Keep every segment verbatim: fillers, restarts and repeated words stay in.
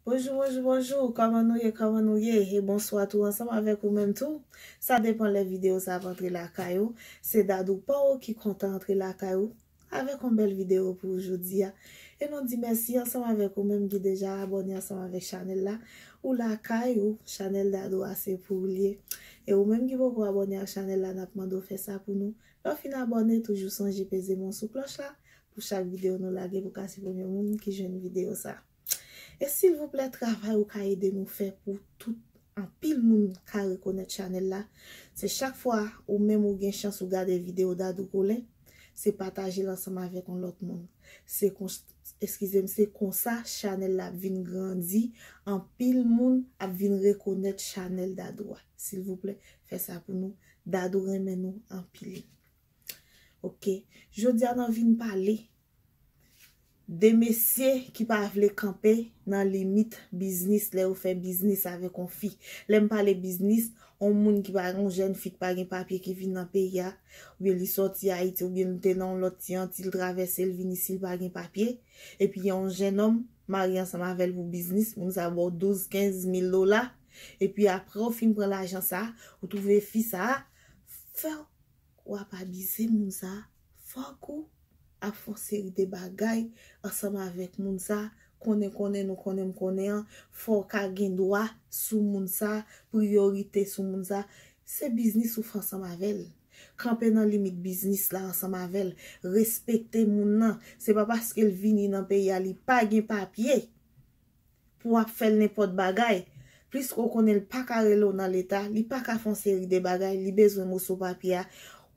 Bonjou, bonjou, bonjou. Kòman nou ye? Kòman nou ye? E bonswa tou ansanm avèk ou menm tou. Sa depan lè videyo sa ap antre lakay ou. Se Dadou pa w ki kontan antre lakay ou avèk yon bèl videyo pou ou jodi a. E nou di mèsi ansanm avèk ou menm ki deja abòne ansanm avèk chanèl la. Ou lakay ou, chanèl Dadou a se pou ou l ye. E ou menm ki poko abòne ak chanèl la, n ap mande w fè sa pou nou. Lè w fin abòne, toujou sonje peze men w sou klòch la pou chak videyo nou lage pou w ka se premye moun ki jwenn videyo sa. E silvouplè, travay ou ka ede nou fè pou tout anpil moun ka rekonèt chanèl la, se chak fwa ou menm ou gen chans ou gade videyo Dadou Colin, se pataje l ansanm avèk yon lòt moun. Se kon, eskize m, se konsa chanèl la ap vin grandi, anpil moun ap vin rekonèt chanèl Dadou a. Silvouplè, fè sa pou nou. Dadou renmen nou anpil. Ok, jodi a n ap vin pale de mesye ki pa vle kanpe nan limit biznis lè yo fè biznis avèk yon fi. Lè m pale biznis, yon moun ki pa, yon jèn fi ki pa gen papye ki vin nan peyi a, oubyen li sòti Ayiti, oubyen li te nan yon lòt ti Anti, li travèse, li vin isi, li pa gen papye. Epi yon jennonm marye ansanm avè l pou biznis, moun sa ba w douz, kenz mil dola. Epi apre w fin pran lajan sa, ou twouve fi sa fè w ap abize moun sa, fòk ou ap fè yon seri de bagay ansanm avèk moun sa, konnen konnen nou konnen m konnen an, fò w ka gen dwa sou moun sa, priyorite sou moun sa, se biznis ou fè ansanm avè l. Kanpe nan limit biznis la ansanm avè l, respekte moun nan, se pa paske l vini nan peyi a li pa gen papye pou w ap fè l nenpòt bagay. Pliske w konnen l pa ka rele w nan leta, li pa ka fè yon seri de bagay, li bezwen moso papye a,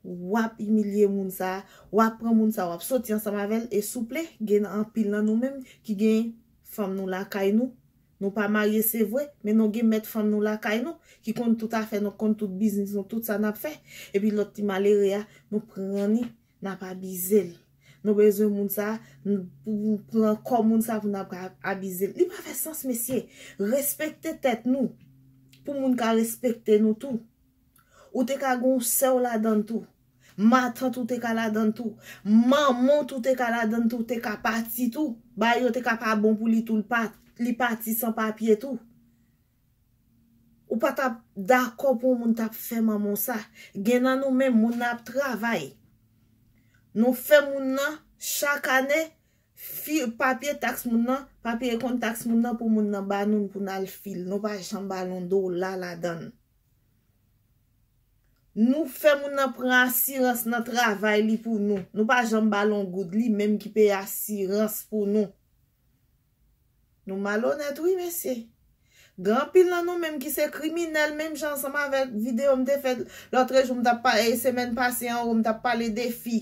w ap imilye moun sa, w ap pran moun sa, w ap soti ansanm avè l, e souple, gen anpil nan nou menm ki gen fanm nou lakay nou, nou pa marye se vre, men nou gen mèt fanm nou lakay nou, ki konn tout afè nou, konn tout biznis nou, tout sa n ap fè, epi lòt ti malere a, nou pran li, n ap abize l. Nou bezwen moun sa, n, pou pran kò moun sa pou n ap ka abize l. Li pa fè sans, mesye. Respekte tèt nou. Pou moun ka respekte nou tou. Ou te ka gen yon sè w ladan l tou. Matant ou te ka ladan l tou. Manman w tou te ka ladan l tou. Te ka pati tou. Bagay yo te ka pa bon pou li tou. Li pa, li pati san papye tou. Ou pa t ap dakò pou yon moun t ap fè manman w sa. Gen nan nou menm, moun nan ap travay. Nou fè moun nan, chak ane, fi, papye taks moun nan, papye konn taks moun nan pou moun nan ba nou l pou n al fi l. Nou pa janm ba l yon dola ladan l. Nou fè moun nan pran asirans nan travay li pou nou. Nou pa janm ba l yon goud, li menm ki peye asirans pou nou. Nou malonèt wi, mesye. Gen anpil nan nou menm ki se kriminèl, menm jan ansanm avèk videyo m te fè lòtrejou, m t ap pa-, e, semèn pase an, m t ap pale de fi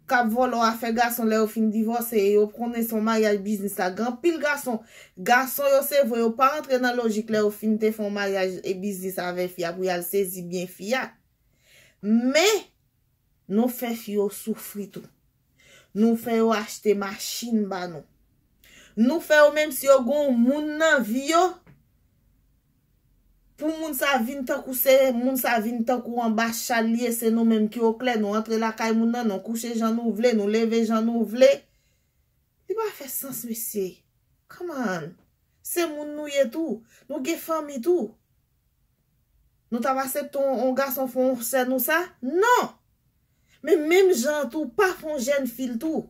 k ap vòlò afè gason lè yo fin divòse, e yo konnen se yon maryaj biznis la. Gen anpil gason, gason yo se vre, yo pa rantre nan lojik lè yo fin te fè yon maryaj e biznis avè fi a pou y al sezi byen fi a. Men, nou fè fi yo soufri tou. Nou fè yo achte machin ba nou. Nou fè yo, menm si yo gen yon moun nan vi yo, pou moun sa vin tankou se, moun sa vin tankou anba chal li ye, se nou menm ki oklè, nou antre lakay moun nan, nou kouche jan nou vle, nou leve jan nou vle. Li pa fè sans, mesye. Come on. Se moun nou ye tou. Nou gen fanmi tou. Nou t ap aksepte yon, yon gason fè yon sè nou sa? Non! Men menm jan an tou, pa fè yon jèn fi l tou.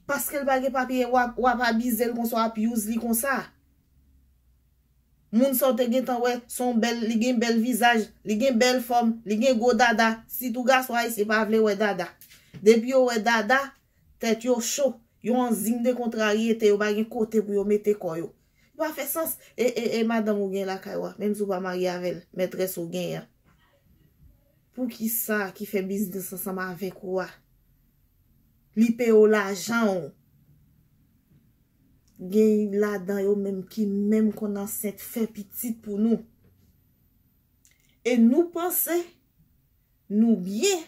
Paske l pa gen papye, w ap, w ap abize l konsa, w ap use li konsa. Moun sa w te gentan wè, se yon bèl, li gen bèl vizaj, li gen bèl fòm, li gen gwo dada. Sitou gason ayisyen pa vle wè dada. Depi yo wè dada, tèt yo cho. Yo an zing de kontraryete, yo pa gen kote pou yo mete kò yo. Li pa fè sans. E, e, e madanm ou gen lakay ou a, menm si w pa marye avè l, mètrès ou genyen an. Poukisa ki fè biznis ansanm avèk ou a, li peye w lajan w? Gen ladan yo menm ki menm konn ansent, fè pitit pou nou. E nou panse nou byen,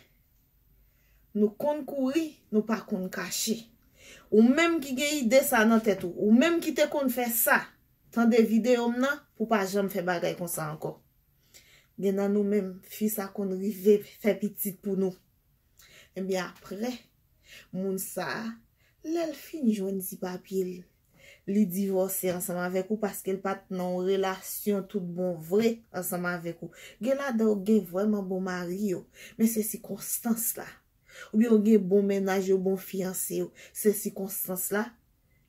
nou konn kouri, nou pa konn kache. Ou menm ki gen ide sa nan tèt ou, ou menm ki te konn fè sa, tande videyo m nan pou w pa janm fè bagay konsa ankò. Gen nan nou menm, fi sa konn rive fè pitit pou nou. Ebyen apre, moun sa a, lè l fin jwenn ti papye l, li divòse ansanm avèk ou paske l pa t nan yon relasyon tout bon vre ansanm avèk ou. Gen ladan yo gen vrèman bon mari yo, men se sikonstans la. Oubyen yo gen bon mennaj yo, bon fiyanse yo, se sikonstans la,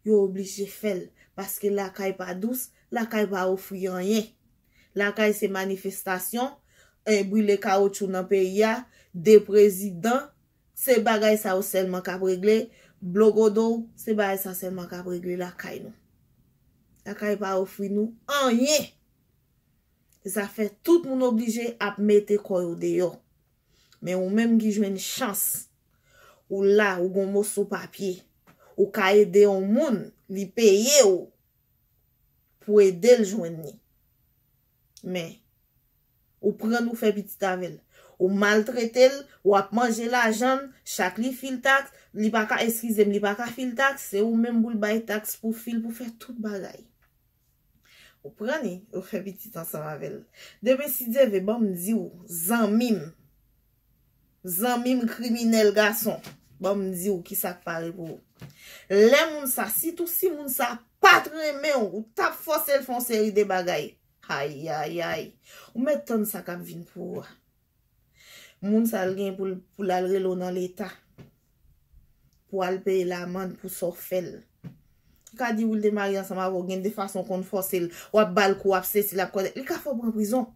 yo oblije fè l. Paske lakay pa dous, lakay pa ofri anyen. Lakay se manifestasyon, eh, brile kawotchou nan peyi a, de prezidan, se bagay sa yo sèlman k ap regle, blogodo, se bagay sa sèlman k ap regle lakay nou. Lakay pa ofri nou anyen. E sa fè tout moun oblije ap mete kò yo deyò. Men ou menm ki jwenn chans, ou la, ou gon moso papye, ou ka ede yon moun, li peye w pou ede l jwenn li. Men, ou pran l, ou fè pitit avè l. Ou maltrete l, w ap manje lajan l, chak li fil taks, li pa ka, eskize m, li pa ka fil taks, se ou menm pou l bay taks pou fil, pou fè tout bagay. Ou pran li, ou fè pitit ansanm avè l. Demen, si Dye vle, ban m di w, zanmi m, zanmi m kriminèl gason, ban m di w kisa k pare pou ou. Lè moun sa, sitou si moun sa pa t renmen w, ou t ap fòse l fè yon seri de bagay. Ayayay. Ou mèt tann sa k ap vin pou ou a. Moun sa, l gen pou l, pou l al rele w nan leta. Pou al peye lamann pou sa w fè l. Li ka di w li te marye ansanm avè w, gen de fason w konn fòse l. W ap ba l kou, w ap sesi, l ap kòrèk. Li ka fè w pran prizon.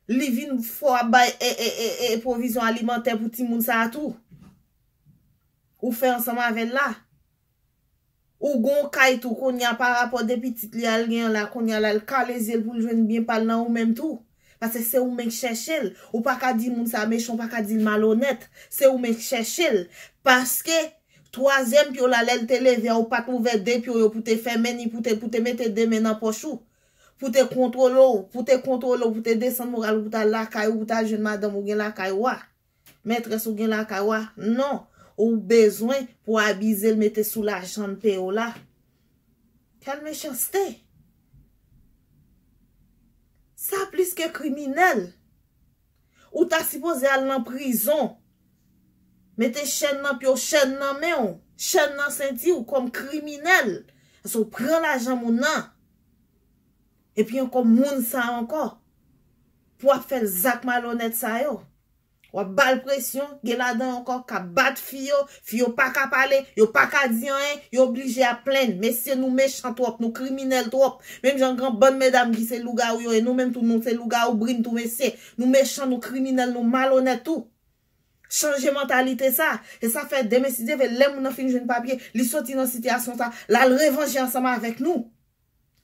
Li vin fè w ap bay, e, e, e, e, pwovizyon alimantè pou timoun sa a tou. Ou fè ansanm avè l la. Ou gon kay tou kounye a pa rapò de pitit li a l gen an la, kounye a la l kale zye l pou l jwenn byen pa l nan ou menm tou. Paske se ou menm k chèche l. Ou pa ka di moun sa mechan, ou pa ka di l malonèt. Se ou menm k chèche l. Paske twazyèm pye w la, lè l te leve a, ou pa t ouvè de pye w yo pou te fèmen ni pou te, pou te mete de men nan pòch ou. Pou te kontwole w, pou te kontwole w, pou te desann moral ou, pou t al lakay ou, pou t al jwenn madanm ou gen lakay ou a. Mètrès ou gen lakay ou a. Non. Ou bezwen pou abize l, mete sou lajan l peye w la. Kèl mechanste! Sa plis ke kriminèl. Ou ta sipoze al nan prizon. Mete chèn nan pye w, chèn nan men w, chèn nan senti w kòm kriminèl. Paske w pran lajan moun nan. Epi ankò moun sa ankò. Pou w ap fè l zak malonèt sa yo. W ap ba l presyon, gen ladan yo ankò k ap bat fi yo, fi yo pa ka pale, yo pa ka di anyen, yo oblije ap plenn. Mesye, nou mechan twòp, nou kriminèl twòp. Menm jan gen bann medam ki se lougawou yo ye, nou menm tou nou se lougawou brin tou mesye. Nou mechan, nou kriminèl, nou malonèt tou. Chanje mantalite sa. E sa fè demen si Dye vle, lè moun nan fin jwenn papye, li soti nan sitiyasyon sa, l al revanje ansanm avèk nou.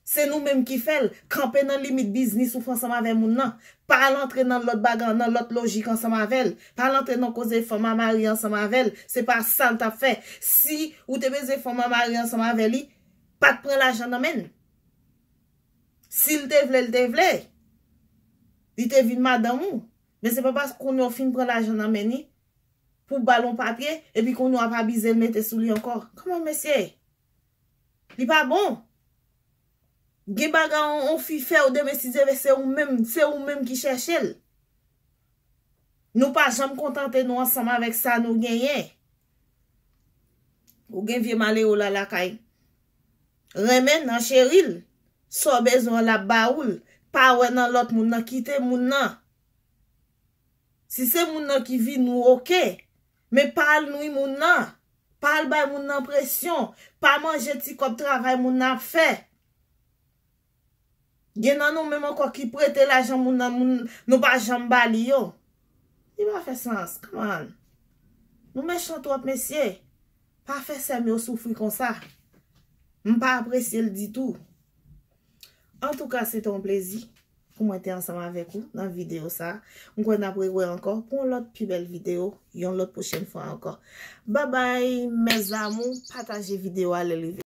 Se nou menm ki fè l. Kanpe nan limit biznis ou fè ansanm avè moun nan. Pa al antre nan lòt bagay, nan lòt lojik ansanm avè l. Pa al antre nan koze fanm a mari ansanm avè l. Se pa sa l t ap fè. Si ou te bezwen fanm a mari ansanm avè li, pa t pran lajan nan men l. Si l te vle, l te vle. Li te vin madanm ou. Men se pa paske kounye a w fin pran lajan nan men li pou ba l yon papye, epi kounye a w ap abize l mete sou li ankò. Kòman mesye? Li pa bon. Gen bagay on, on fi fè w demen si Dye vle, se ou menm, se ou menm ki chèche l. Nou pa janm kontante nou ansanm avèk sa nou genyen. Ou gen vye malere w la lakay. Renmen nan cheri l. Sa w bezwen an l ap ba ou l. Pa wè nan lòt moun nan, kite moun nan. Si se moun nan ki vini w, oke. Men pa al nwi moun nan. Pa al bay moun nan presyon. Pa manje ti kòb travay moun nan ap fè. Gen nan nou menm ankò ki prete lajan moun nan, moun, nou pa janm ba li yo. Li pa fè sans, come on. Nou mechan twòp, mesye. Pa fè sè m yo soufri konsa. M pa apresye l ditou. Antouka, se te yon plezi pou mwen te ansanm avèk ou nan videyo sa. M kwè n ap rewè ankò pou yon lòt pi bèl videyo, yon lòt pwochèn fwa ankò. Babay, mes amours, pataje videyo a lè li